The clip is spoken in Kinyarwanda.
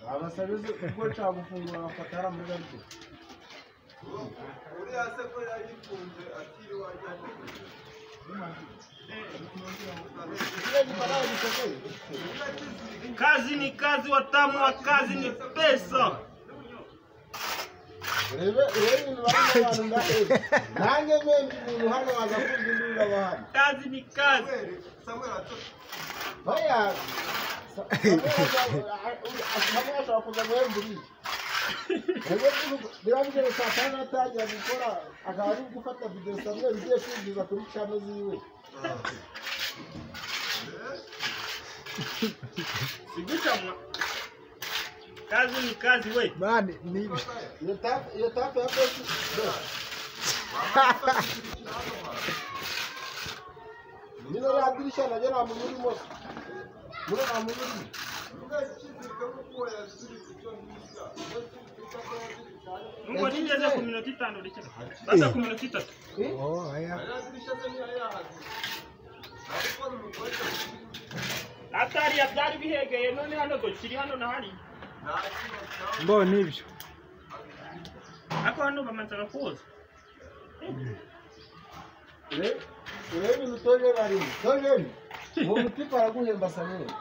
Abasabizi ubwo nshaka gufungura bafata hariya muri garde. Uriya se ko yayifunze atiriwe ajya. Kazi ni kazi, watamu wa kazi ni pesa. Urebe ibintu barimo abantu ndaheba. Nanjye mpembe ibintu hano waza kumva induru abantu. Kazi ni kazi. Baya Samuel ashobora kuza guhemba uriya. Niba bigeze saa tanu atangira gukora akaba ari gufata video Samuel ugiye kwinjiza kuri channel ziwe. Sigucha mwa. Kazi ni kazi we. Mani ni iyo tapu ya pesi. Nino ya dirisha naryo nta muntu urimo. Muno nta muntu urimo. Nubwo nigeze ku minota 5 rike. Basa ku minota 3. Oh aya. Atari byari bihegeye none hano go kiri hano na hari. Mbo nibyo. Ako hano bamanza koza. Urebe ibintu Tojeri arimo. Tojeri, uwo mutipe araguhemba Samuel.